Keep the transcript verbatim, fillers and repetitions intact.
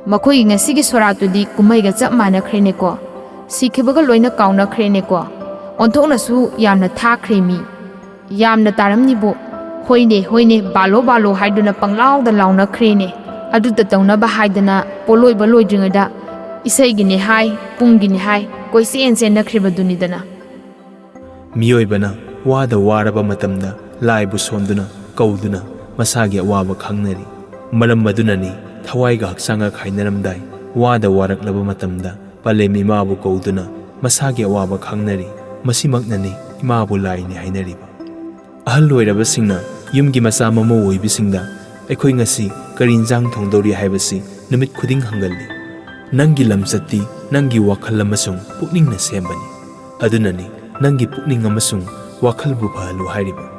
ꯃꯈꯣꯏꯒꯤ ꯉꯁꯤꯒꯤ ꯁꯣꯔꯥꯠꯇꯨꯗꯤ ꯀꯨꯝꯍꯩꯒ ꯆꯞ ꯃꯥꯟꯅꯈ꯭ꯔꯦꯅꯦꯀꯣ꯫ ꯁꯤꯈꯤꯕꯒ ꯂꯣꯏꯅ ꯀꯥꯎꯅꯈ꯭ꯔꯦꯅꯦꯀꯣ꯫ ꯑꯣꯟꯊꯣꯛꯅꯁꯨ ꯌꯥꯝꯅ ꯊꯥꯈ꯭ꯔꯦ ꯃꯤ꯫ ꯌꯥꯝꯅ ꯇꯥꯔꯝꯅꯤꯕꯣ꯫ ꯍꯣꯏꯅꯦ, ꯍꯣꯏꯅꯦ, ꯕꯥꯂꯣ, ꯕꯥꯂꯣ ꯍꯥꯏꯗꯨꯅ ꯄꯪꯂꯥꯎꯗ ꯂꯥꯎꯅꯈ꯭ꯔꯦꯅꯦ꯫ ꯑꯗꯨꯇ ꯇꯧꯅꯕ ꯍꯥꯏꯗꯅ ꯄꯣꯠꯂꯣꯏꯕ ꯂꯣꯏꯗ꯭ꯔꯤꯉꯩꯗ ꯏꯁꯩꯒꯤꯅꯦ ꯍꯥꯏ, ꯄꯨꯡꯒꯤꯅꯦ ꯍꯥꯏ, ꯀꯣꯏꯆꯦꯟ ꯆꯦꯟꯅꯈ꯭ꯔꯤꯕꯗꯨꯅꯤꯗꯅ꯫ ꯃꯤꯑꯣꯏꯕꯅ ꯋꯥꯗ ꯋꯥꯔꯕ ꯃꯇꯝꯗ ꯂꯥꯏꯕꯨ ꯁꯣꯟꯗꯨꯅ, ꯀꯧꯗꯨꯅ ꯃꯁꯥꯒꯤ ꯑꯋꯥꯕ ꯈꯪꯅꯔꯤ꯫ ꯃꯔꯝ ꯑꯗꯨꯅꯅꯤ ꯊꯋꯥꯏꯒ ꯍꯛꯆꯥꯡꯒ ꯈꯥꯏꯅꯔꯝꯗꯥꯏ, ꯋꯥꯗ ꯋꯥꯔꯛꯂꯕ ꯃꯇꯝꯗ ꯄꯂꯦꯝ ꯏꯃꯥꯕꯨ ꯀꯧꯗꯨꯅ ꯃꯁꯥꯒꯤ ꯑꯋꯥꯕ ꯈꯪꯅꯔꯤ꯫ ꯃꯁꯤꯃꯛꯅꯅꯤ ꯏꯃꯥꯕꯨ ꯂꯥꯏꯅꯤ ꯍꯥꯏꯅꯔꯤꯕ꯫ ꯑꯍꯜ ꯑꯣꯏꯔꯕꯁꯤꯡꯅ ꯌꯨꯝꯒꯤ ꯃꯆꯥ ꯃꯃꯧ ꯑꯣꯏꯕꯤꯁꯤꯡꯗ, "ꯑꯩꯈꯣꯏ ꯉꯁꯤ ꯀꯔꯤ ꯏꯟꯖꯥꯡ ꯊꯣꯡꯗꯧꯔꯤ?" ꯍꯥꯏꯕꯁꯤ ꯅꯨꯃꯤꯠ ꯈꯨꯗꯤꯡ ꯍꯪꯒꯜꯂꯤ꯫ ꯅꯪꯒꯤ ꯂꯝꯆꯠꯇꯤ ꯅꯪꯒꯤ ꯋꯥꯈꯜ ꯑꯃꯁꯨꯡ ꯄꯨꯛꯅꯤꯡꯅ ꯁꯦꯝꯕꯅꯤ꯫ ꯑꯗꯨꯅꯅꯤ ꯅꯪꯒꯤ ꯄꯨꯛꯅꯤꯡ ꯑꯃꯁꯨꯡ ꯋꯥꯈꯜꯕꯨ ꯐꯍꯜꯂꯨ ꯍꯥꯏꯔꯤꯕ꯫